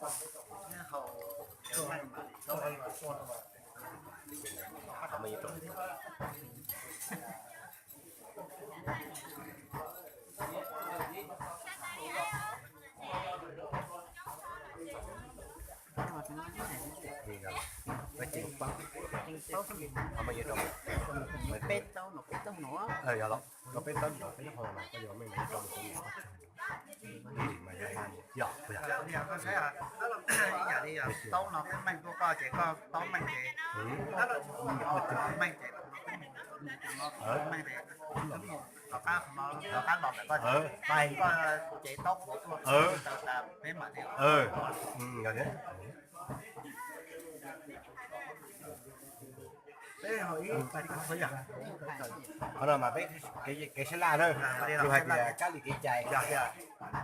Peb taub no, peb taub no. Peb taub no, peb taub no, peb taub no. Taub no peb meej tuaj koj ces koj taub meej ces, meej ces, meej ces, rov qab los ntawm koj ces, koj ces taub qhuav tuaj, peb mam li. Qhov no mas peb kev sab laj na, yus hais tias kab li kev cai.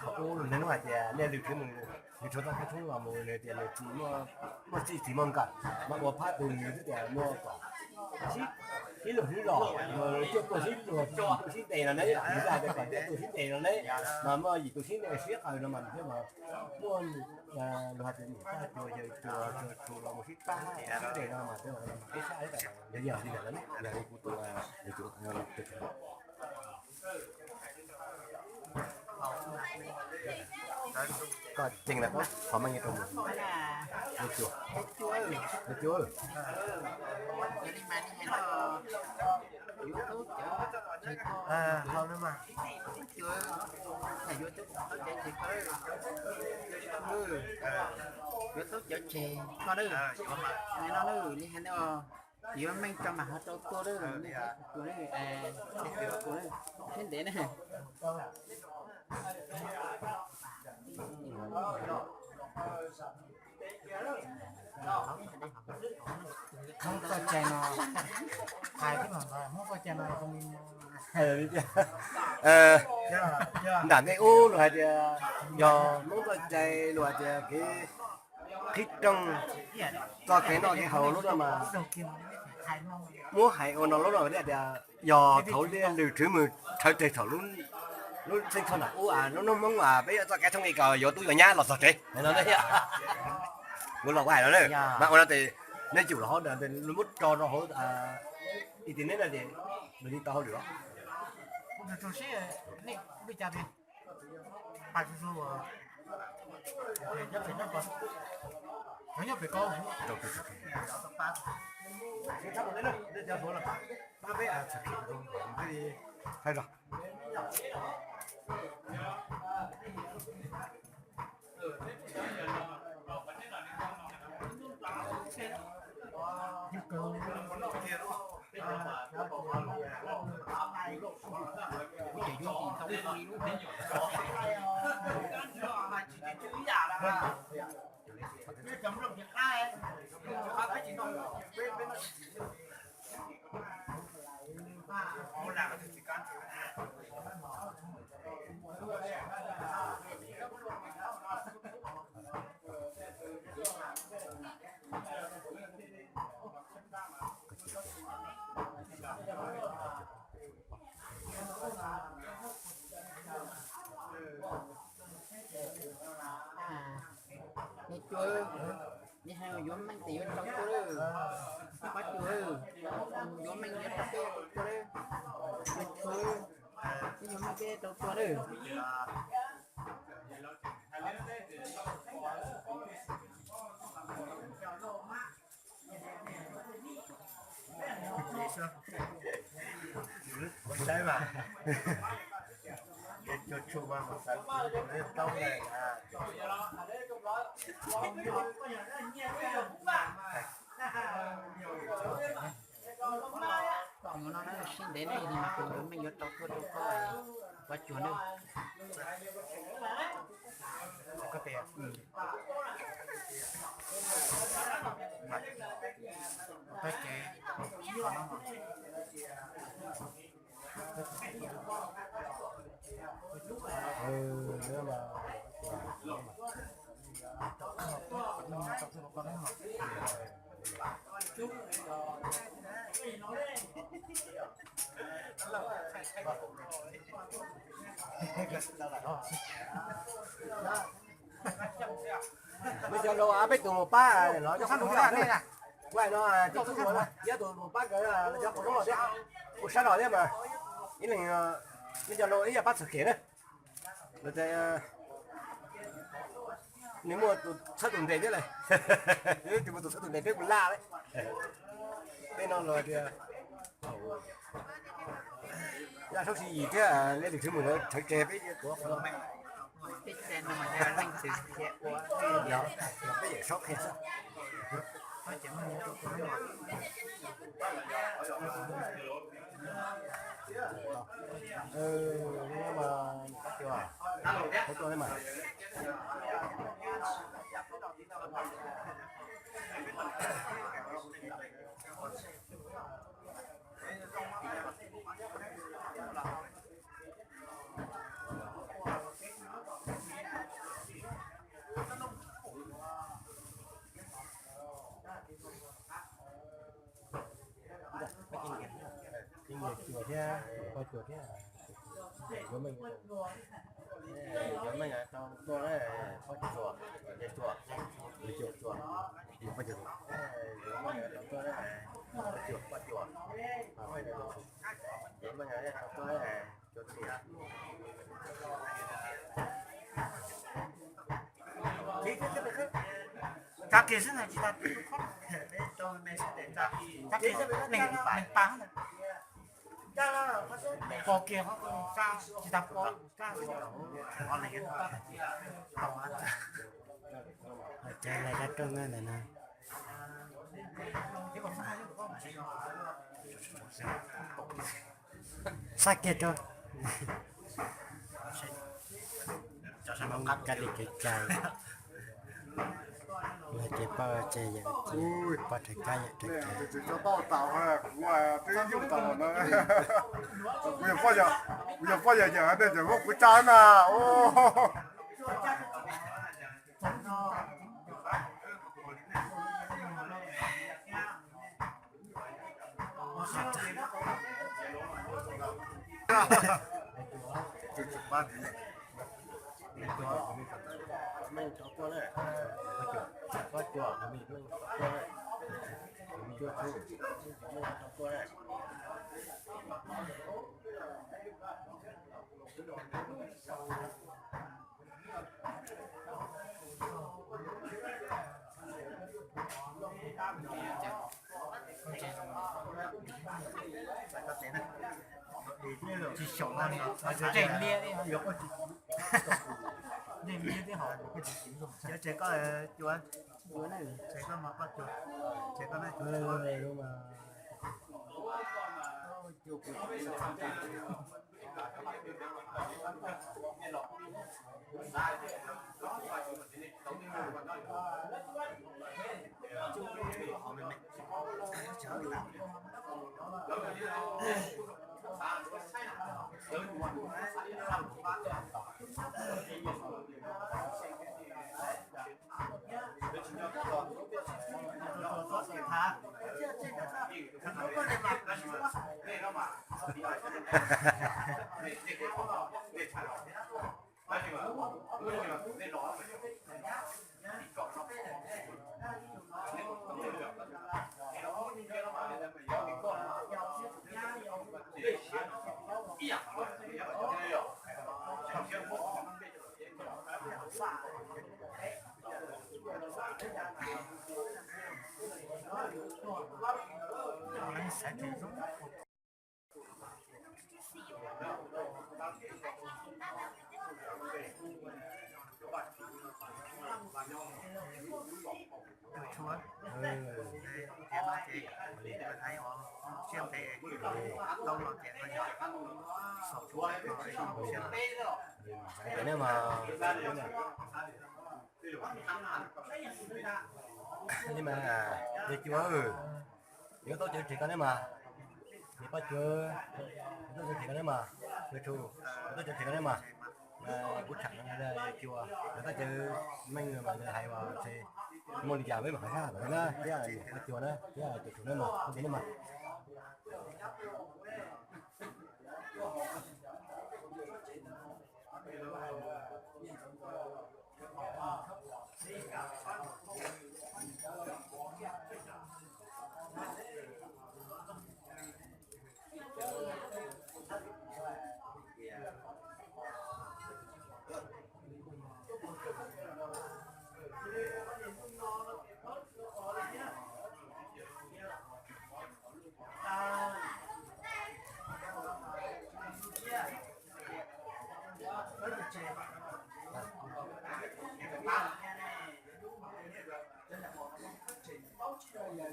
Thaum ub lub neej hnub hais tias nej lwm thwv mus, yus rhuav txoj kev tshoob los mus nws tias nws tsis muaj txij tsis muaj nkawm, mas ua phab tus nws xwb tias muaj kom sib luag sib los, cuaj tuaj sib luag sib ntes no ne, yus hais tias kom cuaj tus sib ntes no ne, mas muaj yim tus sib ntes sib qawm no mas thiab mas muaj luag hais tias niam pab cuas yawg cuas cuas tshua los mus sib pab sib ntes no mas peb sab yog yog li ntawd, yog li kuv tus, yog tus, koj tseem lawm qhov meej rau mus. Cuas, cuas, yuav tub cawv tseg no, no li hais no, yuav meej tso mam ho rau tuaj lawm, tuaj lawm, sib ntev na. Hmoob txoj cai no, hais tib no, Hmoob txoj cai no zoo li nram nej ub luag hais tias yog Hmoob txoj cai, luag hais tias kev qhib rooj, txoj kev noj kev haus lub no mas muab hais ua no lub no tias yog thaum lwm thwv mus rhawv teg thaum lub txheej txhoj nram ub, lub hnub Hmoob peb yuav txoj kev thoob nqi kom yuav tub yuav nyab los txog tsev no. Kuv los kuv hais no na, mas ua no ces nej cum los hauv, muab tso rau hauv internet no ces nws yeej tau hauj lwm os. Neb cua, neb hais yuav meej ces yuav rau tuaj lawm. Pab cua, yuav meej yuav rau tuaj lawm. Neb cua, neb yuav meej ces rau tuaj lawm. Mus no na, sib ntev ne, mas kuv yuav meej yuav rau tuaj rau koj, pab cua nawb. Neb cov laus peb tus mus pab los cov qhov Hmoob no, tus mus pab nkawd cov qhov Hmoob thiab, ua sab los thiab mas, ib leeg neb cov laus ib yam pab txhawm kev na. Nws muaj tus txhawb tus ntes thiab lawm, tus muaj tus txhawb tus ntes peb puas laj lawm. Peb no los tias yaj saub si yim thiab, nej tus tswv mus lawv rhawv tseg peb tuav qhov no. Peb yawm saub qhia xwb. Cov me nyuam thiab, poj cuas thiab, yuav meej, yuav meej tau tuaj, poj cuas, poj cuas, poj cuas, yuav meej tau tuaj, poj cuas, poj cuas, yuav meej tau tuaj. Tsa kiag xwb na, tsis tas, tsa kiag neeg tas, pos kiag tsis tas pos. Cov lais dab roog ntawm no. Sab kiag rau. Hmoob kab li kev cai, los ces poj tseg yawm, poj rhawv kab yawm rhawv kab. Kuv yog poj yawm, nej tseem muab kuv tsa na. Tsis xyaum, ntsej liab, ntsej liab thiab hos. Cov tseg koj cua, tseg koj mas koj cua, tseg koj na cua. Neb mas, neb mas, yawg Cua, yuav tau cawv tseg koj neb mas, neb poj cuag, yuav tau cawv tseg koj neb mas, yawg Tsum, yuav tau cawv tseg koj neb mas, kuv tham yawg Cua, yuav tau cawv meej mas nws hais mas ces muaj li cas peb mam qha zaj ntawd na, thiab yawg Cua na, thiab yawg Tsum neb mas, neb mas. Cab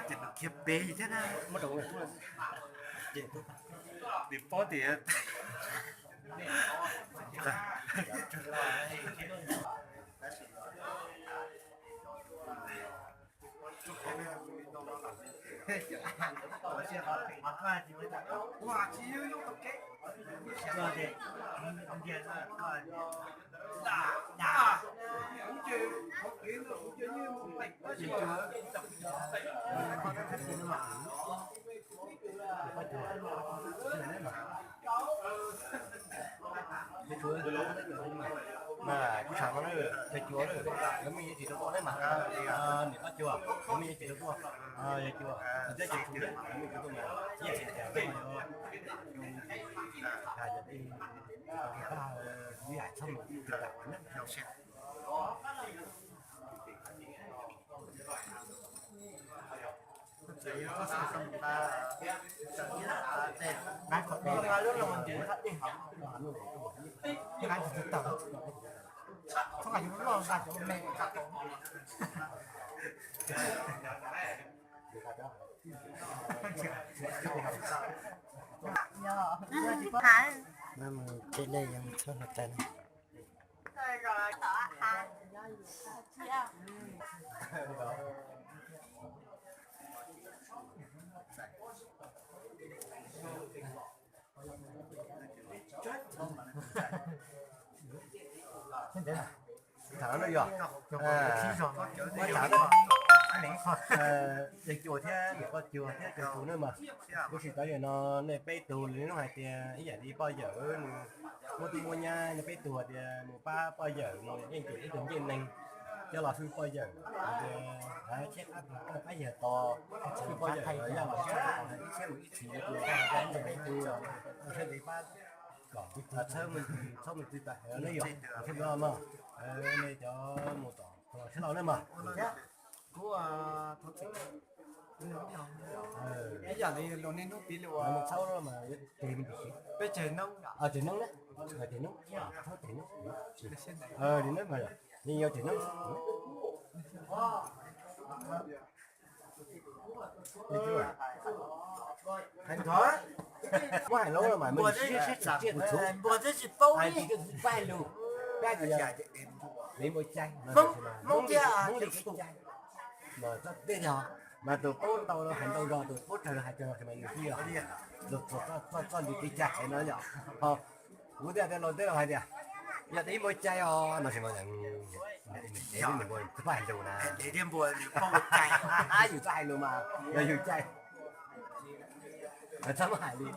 ces nws khiav pem thiab na. Nws paub tias Mas kuv tham no na, cov cuav na, lawv muaj yeej tsis tau tuaj ne mas, niam Paj Cuas, lawv muaj yeej tsis tau tuaj, yog cuas, thiab cov cuav na, lawv muaj yeej tsis tau tuaj mas, yeej tsis tau tuaj, yog tij, yam txhob mus, Ces lej yog txhob hluav taws. Tham no yog, tham no, yog cuas thiab niam Paj Cuas thiab cov cuav na mas, kuv sim tau yam no, nej peb tug li no hais tias ib yam li poj yawm nws muaj tub muaj nyab, nej peb tug tias mus pab poj yawm mus yeej tus ib tug ncej neeg coj los hwj poj yawm, tias hais tseb qab yawg tos hwj poj yawm los yaj los tseb ib txhis, peb tug sab ntev pab kom txhob mus twg tas ne yom, sab ntev mog, nej cov mus tom sab laug ne mog. Ib yam li luag niaj hnub piv li uas txhob mas, peb tseg noob, tseg noob na, tseg noob, txhob tseg noob, li na mas, li yuav tseg noob. Muab hais lub no mas, npua thiab tsis paub, pab lus, pab tias dev npua cai, Hmoob thiab, Hmoob li kev cai. Mas txhob tej yog mas tus paub ntau hais ntau zog, tus paub tsawg hais tsawg, mas nws twb yog txoj li kev cai no yom. Ho kuv thiaj tias laus teb laus hais tias yog dev npua cai os no ces mas, dev thiab npua tsis paub hais lus na, dev thiab npua tsis paub cai, yus txhob hais lus mas yog yus cai. Txhob muab hais li,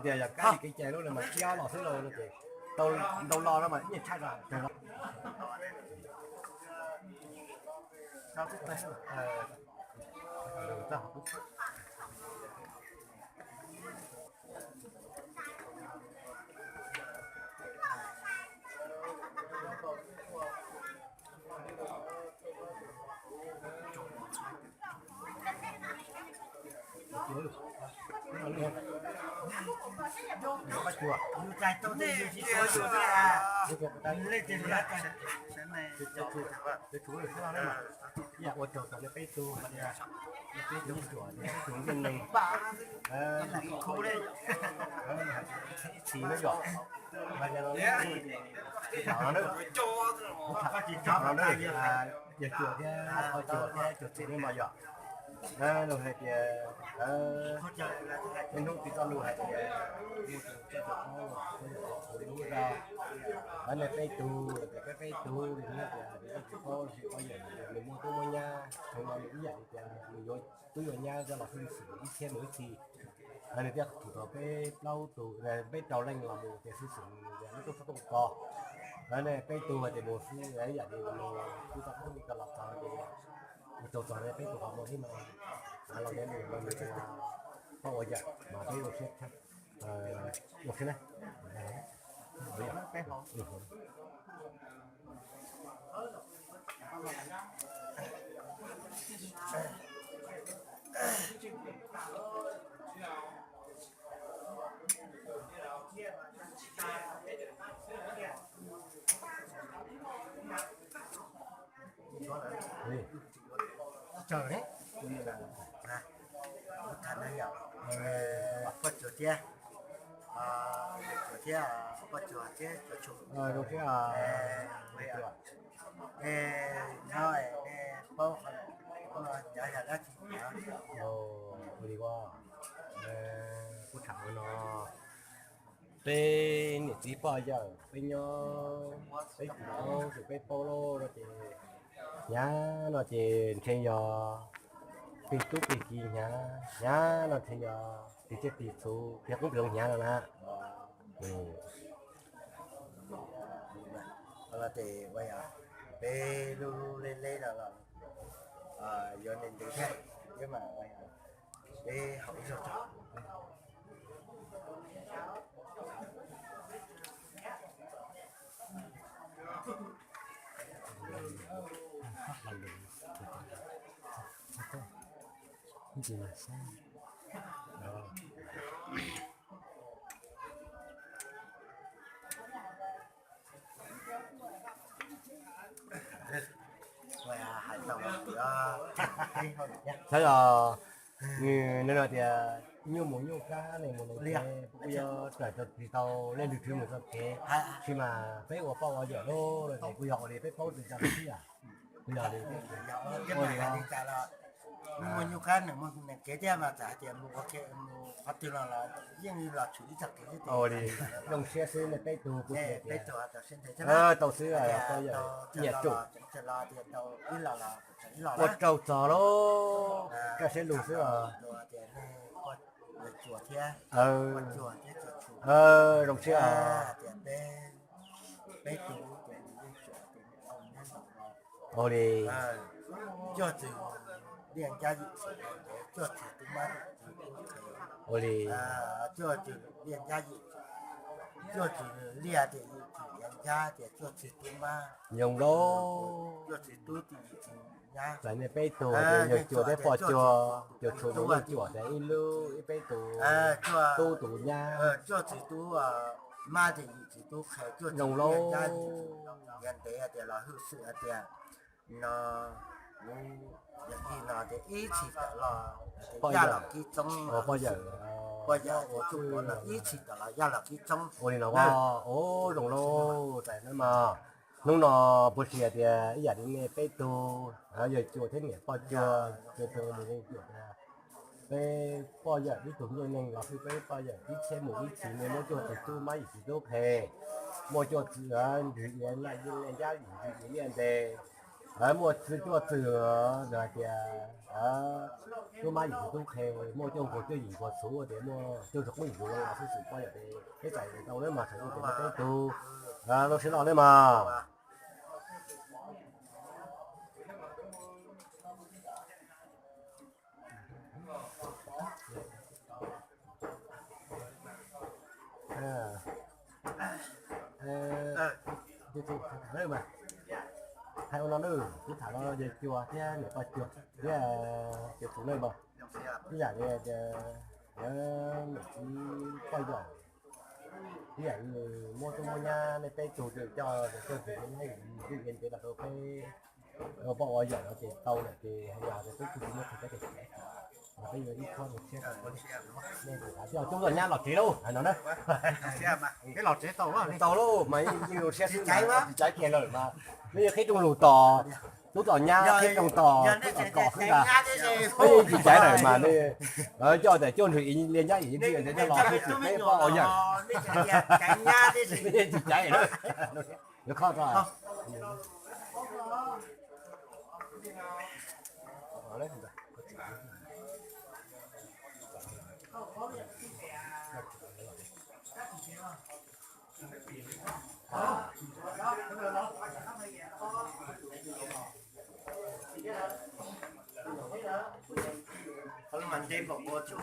tias yog kab li kev cai lub no mas ib ob los xwb los no ces tau ntau los no mas ib nyuag tshaj zog. Ua tsaug rau nej peb tug, nej peb tug ruam, nej peb tug ncej neeg, ib txhis na yom. Yog cuas thiab, cuas thiab cuas txwm nej mas yom. Luag hais tias, hnub twg txoj lus hais tias muaj tus txoj tus qab los txoj yam txoj lus lub zog. Nej peb tug, tias peb peb tug, nws tias nws tsis paub los sis poj yawm nws muaj tub muaj nyab, thaum no nws ib yam li tias nws yuav tub yuav nyab coj los xwb xwm ib txhiab mus ib txhis. Nws thiaj thum tau peb plaub tug, peb rau leej los mus tias xwb xwm tias lub tub txhob tuaj tos. Nej peb tug hais tias mus xwb, ib yam li mus tub txhob tuaj tos los txog ces mus txog txog nej peb tug qhov muag thiab no, los nws los nws poj ua yawm mas peb ua siab tshaj. Ua si na. Tsaws ne, kuv tham no yog poj cuag thiab, cuag thiab poj cuag thiab cuag tshum. Nyob nej paub cov yog dab tsi. Ua li, kuv tham no, peb niam txiv poj yawm peb nyob, peb tsis paub, tsuas peb paub lawm no ces, hnyav no ces ntshe yog peb tub peb kiv hnyav, hnyav no ntshe yog tis tsiaj tis txhu thiab qoob pes hnyav no na. Peb lub lub leb leb no los yuav ntev ntev thiab, peb haus ib zaug tso. Saib os, nws no tias nyuj mus nyuj kab, nees mus nees kev, kuj yuav tawm tsis tau leej twg mus txoj kev, tab sis mas peb ua poj ua yawm lawm no ces kuj yog ua li peb paub tsis tau xwb yom. Kuj yog li, ua li os. Mus nyuj kab nees mus nees kev thiab mas txawm hais tias mus ua ke mus qhov twg los los yeej los tshwm ib txoj kev xwb. Ua li, zoo siab xwb nej peb tug kuj peb tug tau siab ntev thiab tau xwb, nyiam tsum. Ua tsaug txog lauj, kaj siab lug xwb os. Zoo siab. Ua li. Ua li. Zoo lauj. Txawm nej peb tug ces yawg cuas thiab poj cuag, cuas tshum mus yeej cuam tias ib lub ib peb tus tub tus nyab. Zoo lauj. Poj yawm, poj yawm, ua li no, ua zoo lauj. Txawm no mas hnub no puas tsis hais tias ib yam li nej peb tug yawg cuas thiab niam poj cuag, cuas tus mus yeej cuam tias peb poj yawm ib tug ncej neeg los hwj peb poj yawm ib txhiab mus ib txhis, nej muaj cuaj tug tub mab yim txiv tub qhe, muaj cuaj tug ntswg iav naj yeej naj ncab yim ntswg iav liaj nte, muaj cuaj tug hais tias tub mab yim txiv tub qhe, muaj cuaj nkaus cuaj yim nkaus txhuv tias muaj cuaj tug qub yim nkaus los xwb xwm poj yawm, peb txais tau lawm mas txhais tau tias peb tug zoo siab loj lawm mas. Hais ua no nawb, kuv tham los yawg cuas thiab niam poj cuag thiab cuas tshum nawb mas, ib yam li tias niam txiv poj yawm, ib yam li muaj tub muaj nyab nej peb tug ces coj coj tus nyab ntawd los rau peb ua poj ua yawm no ces tau lawm ces hais yog tias peb tug tsis muaj qhov txhia chaw, peb yuav ib txhob zoo siab rau nej. Nej tus thaum coj tub coj nyab los tsev lauj, hais no na. Peb los tsev tau lauj, tau lauj mas yeej zoo siab xwb, tsis caiv kiag lawm mas. Nej yeej qhib rooj lug tos, tub tos nyab qhib rooj tos, tub tos kom xwb ntag. Nej yeej tsis caiv lawm mas nej coj tias cuaj ntswg iav liaj ncab yim ntswg iav nte coj los xwb xwm peb poj ua yawm. Nej yeej tsis caiv lawm. Yuav khob tso. Qhov lub mas ntse npaum nkaus Coj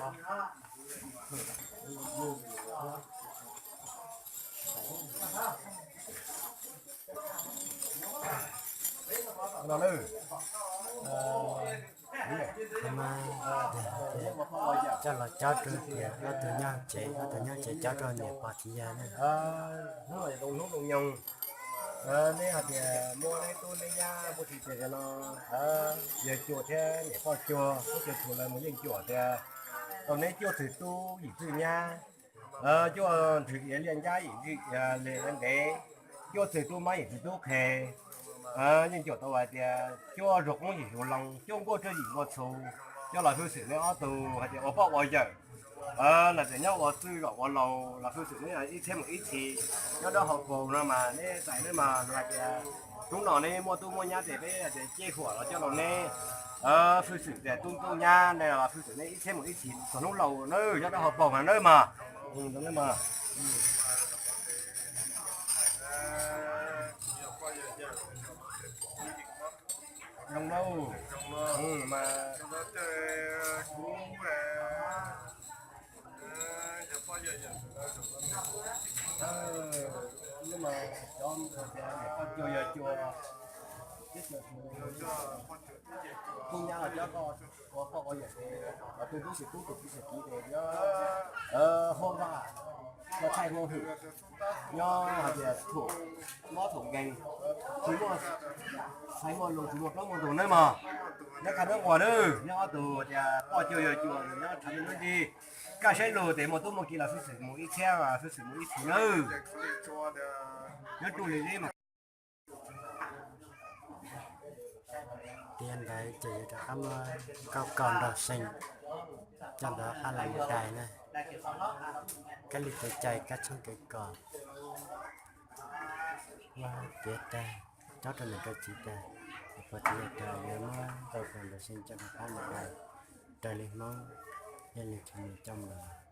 los cob rau tias ob tug nyob tsev, ob tug nyob tsev cob rau niam pog txiv yawg ne. Hnub no yog hnub zoo nyoog, neb hais tias muaj neb tub neb nyab muaj tsis tes no, yawg cuag thiab niam pog cuag, muab cuag txhua lawv mus yeej cuag tias tau neb cuaj txwg tub yim txwg nyab, cuaj txwg iav liaj ncab yim txwg le ntev, cuaj txwg tub mab yim txwg tub qhe. Yeej cuag tau hais tias cuaj zug qoob yim zug loo, cuaj nkuaj tsawg yim nkuaj txhu, coj los hwj xwm neb ob tug hais tias ua poj ua yawm, lam tias nyob ua txwj zaum ua laus los hwj xwm neb ib txhiab mus ib txhis. Nyob rau hauv paus no mas neb txais neb mas hais tias hnub no neb muaj tub muaj nyab tes peb hais tias ceg huam los coj los neb hwj xwm tias tub tub nyab ne los hwj xwm neb ib txhiab mus ib txhis txog hnub laus na, nyob rau hauv paus mas nawb mas. Zoo lauj, mas kuv mas cov niam pog cuag yawg cuag, tub nyab los coj koj ua poj ua yawm, los tus tub xwm tub tus txiv xwm txiv ces nyob huab vaj, nyob thaij huab hwm, nyob hais tias thaum mob thaum nkeeg, tsis muaj xaiv muaj lus tsis muaj plaub muaj ntug nawb mog. Nyob qab nab nquas nawb, nyob ob tug tias poj cuag yawg cuag nyob tshav ntuj nti, kaj saib lus tes muaj tub muaj ki los hwj xwm mus ib txhiab hwj xwm mus ib txhis nawb. Nyob rau li li mas. Tiav ntawd ces yuav rov qab muab kauj kaus nraug See coj ntawd qab los mus dais na. Kab li kev cai kab tshoob kev kos, muab tiav tag, cob rau niam rau txiv tag, niam pog txiv yawg tag, yuav muab kauj kaus nraug See coj rov qab mus dais raws li Hmoob, yog li tsis mus coj mus.